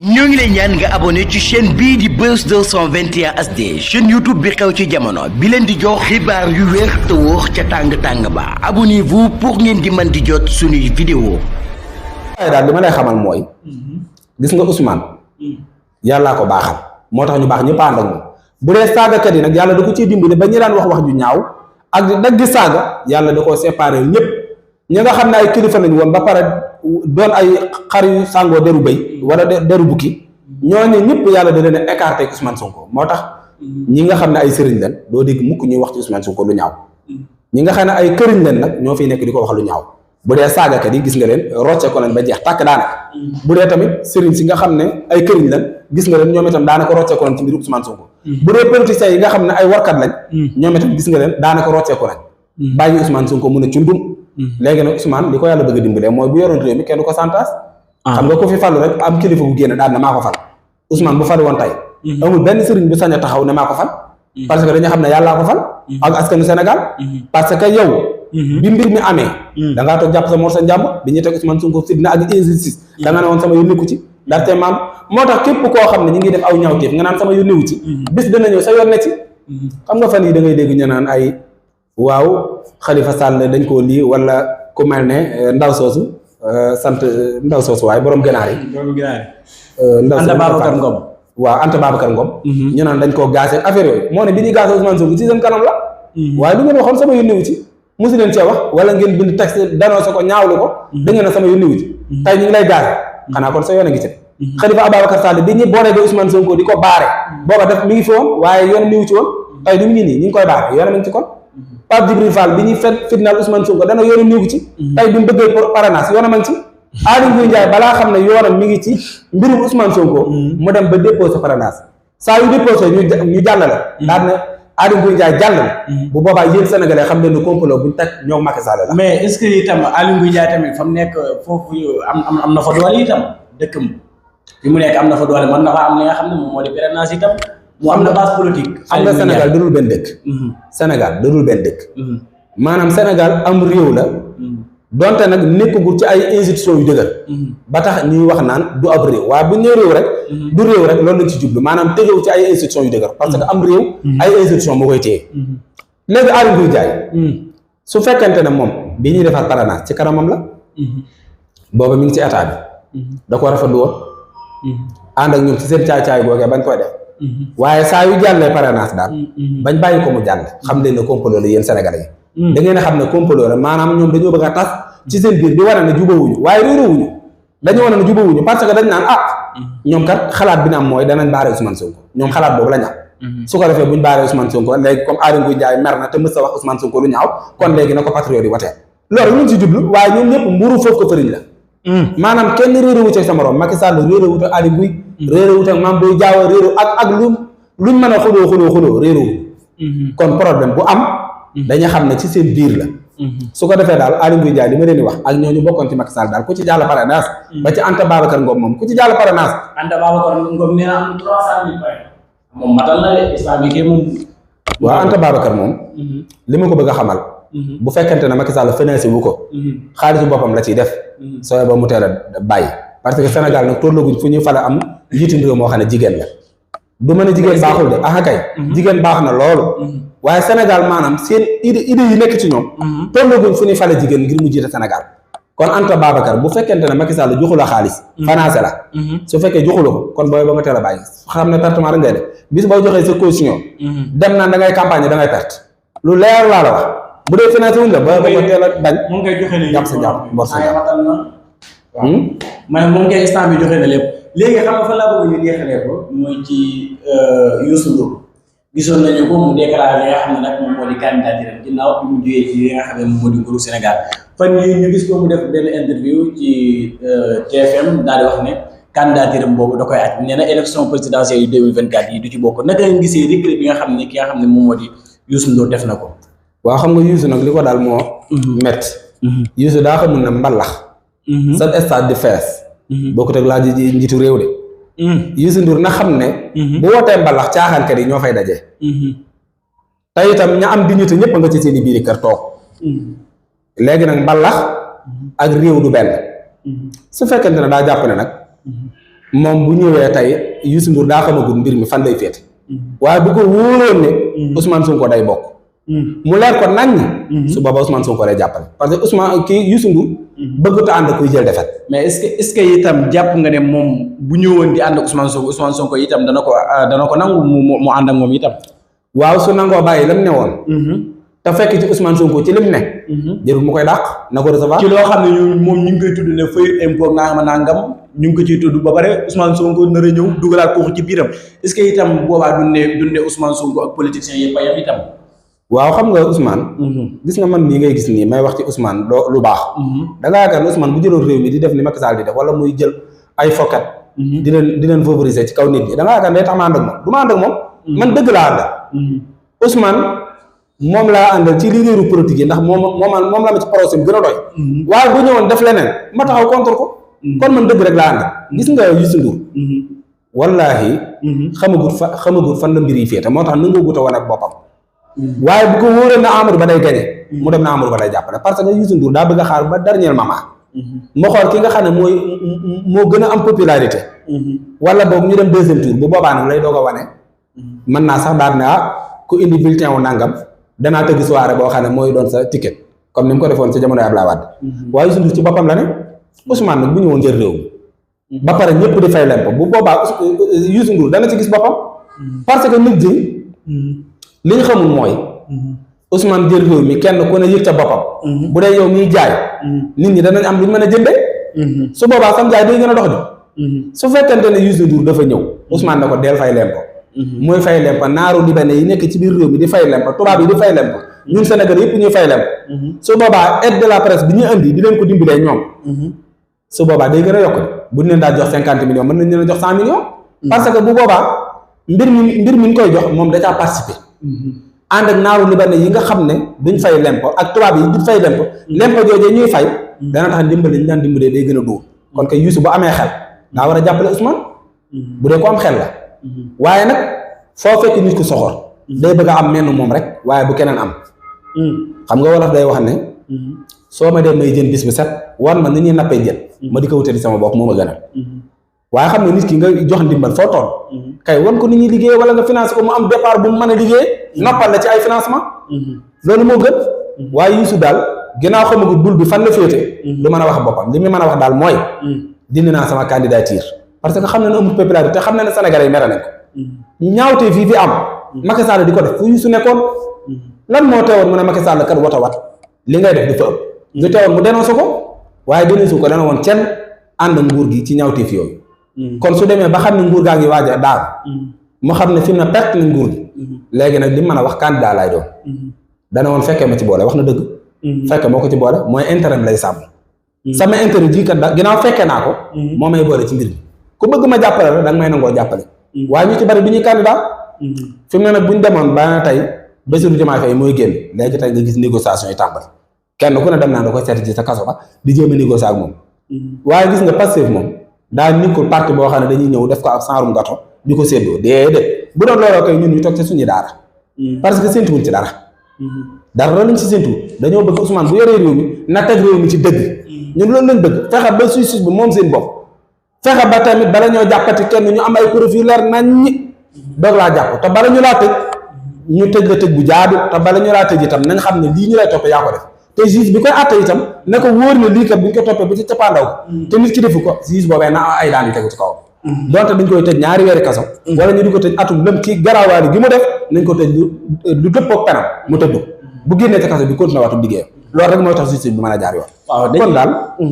ñoo ngi lay ñaan nga abonné ci chaîne bii di Buzz 221 HD chaîne YouTube bi xew ci jamono bi leen di jox xibaar yu wér te wóor ca tàng-tàng ba abonnez-vous pour ngeen di mën di jot suñuy vidéo waaye daal li ma lay xamal mooy gis nga Ousmane yàllaa ko baaxal moo tax ñu baax ñëpp ànd ak moom bu dee saagakat yi nag yàlla da ko ciy dimbali ba ñi daan wax ju ñaaw ak dagg saaga yàlla da koo séparé ñëpp ñi nga xam ne ay kilifa lañu woon ba pare doon ay xar yu sàngoo deru bëy wala deru bukki ñooñu ñëpp yàlla da leen a écarté ak Ousmane Sonko moo tax ñi nga xam ne ay sëriñ leen doo dégg mukk ñuy wax ci Ousmane Sonko lu ñaaw ñi nga xam ne ay këriñ leen nag ñoo fiy nekk di ko wax lu ñaaw bu dee saagakat yi gis nga leen rocce ko nañ ba jeex tàkk daanaka bu dee tamit sëriñ si nga xam ne ay këriñ leen gis nga leen ñoom itam daanaka rocce ko nañ ci mbiru Ousmane Sonko bu dee politiciens yi nga xam ne ay warkat lañ ñoom itam gis nga leen daanaka rocce ko nañ bàyyi Ousmane Sonko mun a cundum léegi nag Ousmane li ko yàlla bëgg a dimbalee mooy bu yoroon réew mi kenn du ko santaas xam nga ko fi falu rek am kilifa gu génn daan ne maa ko fal Ousmane bu falu woon tey amul benn sëriñ bu sañ a taxaw ne maa ko fal parce que dañu xam ne yàllaa ko fal ak askanu Sénégal parce que yow bi mbir mi amee da ngaa toog jàpp sa mor sa njàmb bi ñu teg Ousmane Sonko fitna ak injustice da nga ne woon sama yónneeku ci ndaxte maam moo tax képp koo xam ne ñu ngi def aw ñaawteef nga naan sama yónnewu ci bis dana ñëw sa yoon ne ci xam nga fan yi da ngay dégg ñu naan ay waaw Khalifa Sall dañ koo lii wala ku mel ne ndaw soosu sant ndaw soosu waaye borom ganaar yi ndaw Anta Babacar Ngom waaw Anta Babacar Ngom ñu naan dañ koo gaasee affaire yooyu moo ne bi ñuy gaasee Ousmane Sonko ci seen kanam la waaye lu ngeen waxoon sama yónnewu ci mosu leen cee wax wala ngeen bind texte danoo sa ko ñaawlu ko da ngeen ne sama yónnewu ci tey ñu ngi lay gaase xanaa kon sa yoon a ngi ci Khalifa Ababacar Sall bi ñu boole de Ousmane Sonko di ko baare booba def mi ngi fi woon waaye yoon niwu ci woon tey du mu ngi nii ñu ngi koy baare yoon mi ngi ci kon Pape Djibril Fall bi ñuy fitnaal Ousmane Sonko dana yoonu néegu ci tey bi mu bëggee parrainage yoonam a ngi ci Aly Ngouille Ndiaye balaa xam ne yoonam mi ngi ci mbirum Ousmane Sonko mu dem ba déposé parrainage saa yu déposé ñu jàllale daal ne Aly Ngouille Ndiaye jàll na bu boobaa yéen sénégalais xam leen ne complot buñ teg ñoom Macky Sall la mais est-ce que itam Aly Ngouille Ndiaye tamit fa mu nekk foofu am na fa doole itam dëkkam fi mu nekk am na fa doole mën na fa am li nga xam ne moom moo di parrainage itam mu am na base politique. xam nga Sénégal dadul benn dëkk. Sénégal dadul benn dëkk. maanaam Sénégal am réew la. donte nag nekkagul ci ay institutions yu dëgër. ba tax ñuy wax naan du ab réew waaye bu ñu nee réew rek. du réew rek loolu lañ ci jublu maanaam tëjoo ci ay institutions yu dëgër. parce que am réew. ay institutions moo koy téye. léegi Aly Ngouille Ndiaye. su fekkente ne moom bi ñuy defar parrainage ci kanamam la. booba mi ngi ci état bi. da ko rafetlu woon. ànd ak ñoom ci seen caay-caay googee bañ koy def. waaye saa yu jàllee parrainage daal bañ bàyyi ko mu jàll xam leen ne complot la yéen sénégalais yi da ngeen a xam ne complot la maanaam ñoom dañoo bëgg a tas ci seen biir di wane ne jubawuñu waaye réeróowuñu dañoo wane ne jubawuñu parce que dañ naan ñoom kat xalaat bi na am mooy danañ baare Ousmane Sonko ñoom xalaat boobu la ñam su ko defee buñ baaree Ousmane Sonko léegi comme Aly Ngouille Ndiaye mer na te mës a wax Ousmane Sonko lu ñaaw kon léegi na ko patriote yi watee loolu ñu ci jublu waaye ñoom ñëpp mburu foofu ko fëriñ la maanaam kenn réeréwu ci sa morom Macky Sall réeréwu ak Aly Ngouille réeréwu ak Mame Boye Diao réeréw ak luñ mën a xuloo réeréwu kon problème bu am dañu xam ne ci seen biir la su ko defee daal Aly Ngouille Ndiaye li ma leen di wax ak ñooñu bokkoon ci Macky Sall daal ku ci jàll parrainage ba ci Anta Babacar Ngom moom ku ci jàll parrainage Anta Babacar Ngom nee na am 300 000 moom matal na de islamique moom waaw Anta Babacar moom li ma ko bëgg a xamal bu fekkente ne Macky Sall financé wu ko xaalisu boppam la ciy def sooy ba mu teel a bàyyi parce que Sénégal nag tollaguñ fu ñuy fale am njiitum réew moo xam ne jigéen la du mën a jigéen baaxul de ah kay jigéen baax na loolu waaye Sénégal maanaam seen idée yi nekk ci ñoom tollaguñ fu ñuy fale jigéen ngir mu jiite Sénégal kon Anta Babacar bu fekkente ne Macky Sall joxu la xaalis financé la su fekkee joxu la ko kon booy ba nga teel a bàyyi xam ne pertement rek ngay def bis boo joxee sa caution dem naan da ngay campagne da ngay perte lu leer laa la wax bu dee financé wuñ la ba nga teel a dañ moom ngay joxe ne jàpp sa jàpp mbor sa jàpp man moom ngay instant bi joxe na lépp léegi xam nga fa laa bëgg ñu jeexalee ko mooy ci Youssou Ndour gisoon nañu ko mu déclaré li nga xam ne nag moom moo di candidature ginnaaw bi mu jógee ci li nga xam ne moom moo di nguuru Sénégal fan yii ñu gis ko mu def benn interview ci TFM daal di wax ne candidature boobu da koy aj nee na élection présidentielle yu 2024 yi du ci bokk naka nga gisee recul bi nga xam ne ki nga xam ne moom moo di Youssou Ndour def na ko. waaw xam nga Youssou nag li ko daal moo métti. Youssou daa xamul ne mbalax. sa stade di fees. boo ko teg laa ji njiitu réew de. Youssou Ndour na xam ne. bu wootee mbalax caaxaankat yi ñoo fay daje. te itam ña am dignité ñëpp nga ci seen i biir kër toog. léegi nag mbalax ak réew du benn. su fekkente ne daa jàpp ne nag moom bu ñëwee tey Youssou Ndour daa xamagul mbir mi fan lay féete waaye bu ko wóoroon ne Ousmane Sonko day bokk mu leer ko nañ su booba Ousmane Sonko lay jàppale parce que Ousmane kii Youssou Ndour bëggut a ànd kuy jël defet mais est-ce que itam jàpp nga ne moom bu ñëwoon di ànd ak Ousmane Sonko itam dana ko nangu mu ànd ak moom itam. waaw su nangoo bàyyi lam ne woon te fekk ci Ousmane Sonko ci lim ne jërul mu koy dàq na ko recevoir ci loo xam ne moom ñu ngi koy tudd ne feuille impôt nangam ñu ngi ko ciy tudd ba pare Ousmane Sonko nar a ñëw dugalaat ko ci biiram est-ce que itam boobaa duñ ne Ousmane Sonko ak politiciens yëpp a yam itam. waaw xam nga Ousmane gis nga man mii ngay gis nii may wax ci Ousmane lu baax da ngaa yaakaar ne Ousmane bu jëloon réew mi di def ni Macky Sall di def wala muy jël ay fokkat di leen favoriser ci kaw nit ñi da ngaa yaakaar ne day tax ma ànd ak moom du ma ànd ak moom man dëgg laa àndal Ousmane moom laa àndal ci leaderu politique yi ndax moom la ma ci projet bi gën a doy waaye bu ñëwoon def leneen ma taxaw contre ko kon man dëgg rek laa àndal gis nga Youssou Ndour wallaahi xamagut fan la mbir yi féete moo tax nanguwut a wane ak boppam waaye bu ko wóoree na Amadou Ba day gagné mu dem na Amadou Ba day jàppale parce que Youssou Ndour daa bëgg a xaar ba dernier moment ma xool ki nga xam ne moo gën a am popularité wala boog ñu dem deuxième tour bu boobaa nag lay doog a wane mën naa sax daal ne ku indi bulletin wu nangam danaa tëgg soirée boo xam ne mooy doon sa ticket comme ni mu ko defoon sa jamono Abdoulaye Wade waaye Youssou Ndour ci boppam la ne Ousmane nag bu ñëwoon jël réew mi ba pare ñëpp di fay lempo bu boobaa Youssou Ndour dana ci gis boppam parce que nit ji li ñu xamul mooy Ousmane jël réew mi kenn ku ne yëg ca boppam bu dee yow miy jaay nit ñi danañ am lu ñu mën a jëndee su boobaa sam jaay day gën a dox di su fekkente ne Youssou Ndour dafa ñëw Ousmane na ko deel fay lempo mooy fay lempo naaru libanais yi nekk ci biir réew mi di fay lempo tubaab yi di fay lempo ñun Sénégal yëpp ñuy fay lempo su boobaa aide de la presse bi ñu indi di leen ko dimbalee ñoom su boobaa day gën a yokk bu ñu leen daa jox 50 millions mën nañ leen a jox 100 millions parce que bu boobaa mbir mi ñu koy jox moom da caa participer ànd ak naaru libanais yi nga xam ne duñ fay lempo ak tubaab yi duñ fay lempo joojee ñuy fay dana tax dimbali ñu daan dimbalee day gën a dóor kon kay Youssou bu amee xel daa war a jàppale Ousmane bu dee ko am xel la waaye nag foo fekk nit ku soxor day bëgg a am menn moom rek waaye bu keneen am xam nga wolof day wax ne soo ma dee may jën bis bu set war ma ni ñuy nappee jën ma di ko wutali sama bopp moo ma gënal waaye xam ne nit ki nga jox ndimbal foo toll kay wan ko nit ñi liggéey wala nga financé ko mu am départ bu mu mën a liggéey noppal la ci ay financement loolu moo gën waaye Youssou daal ginnaaw xamagul bul bi fan la féete du mën a wax boppam li mu mën a wax daal mooy dindi naa sama candidature parce que xam na ne amul popularité te xam na ne Sénégalais yi mere nañ ko ñaawtee fii fi am Macky Sall di ko def fu Youssou nekkoon lan moo teewoon mu ne Macky Sall kat wat li ngay def dafa ëpp nga teewoon mu dénoncé ko waaye dénoncé ko dana woon kenn ànd nguur gi ci ñaawtee fi yooyu kon su demee ba xam ne nguur gaa ngi waaj a daal mu xam ne fi mu ne perte na nguur gi léegi nag li mu mën a wax candidat laay doon dana woon fekkee ma ci boole wax na dëgg fekke moo ko ci boole mooy intérêt lay sàmm sama intérêt ji kat ginnaaw fekkee naa ko moo may boole ci mbir mi ku bëgg ma jàppale la da nga may nangoo jàppale waaye ñu ci bari bi ñuy candidat fi mu ne nag bu ñu demoon ba tey Bassirou Diomaye Faye mooy génn léegi tey nga gis négociation yi tàmbali kenn ku ne dem naa da koy seeti ci sa kaso ba di jéem a négocier ak moom waaye gis nga Pastef moom daa nekkul parti boo xam ne dañuy ñëw def ko ak saarum gato di ko séddoo déedéet bu doon looloo koy ñun ñu toog ci suñu daara parce que séntuwuñ ci dara lañ ci séntu dañoo bëgg Ousmane bu yoree réew mi na teg réew mi ci dëgg ñun loolu lañ bëgg fexe ba justice bi moom seen bopp fexe ba tamit bala ñoo jàppati kenn ñu am ay profil leer nañ ñi doog laa jàpp te bala ñu laa tëj ñu tëj la tëj bu jaadu te bala ñu laa tëj itam nañ xam ne lii ñu lay toppee yaa ko def te juge bi koy àtte itam ne ko wóor ne lii kat bu ñu ko toppee ba ci cappaandaw te nit ki defu ko juge boobee na ay daan yu tegu ci kaw donte dañ koy tëj ñaari weeri kaso wala ñu di ko tëj atum lëm ci garaawaali gi mu def nañ ko tëj lu dëppook penam mu tëdd bu génnee ci kaso bi continué waatu liggéeyam loolu rek mooy tax justice bi mën a jaar yoon kon daal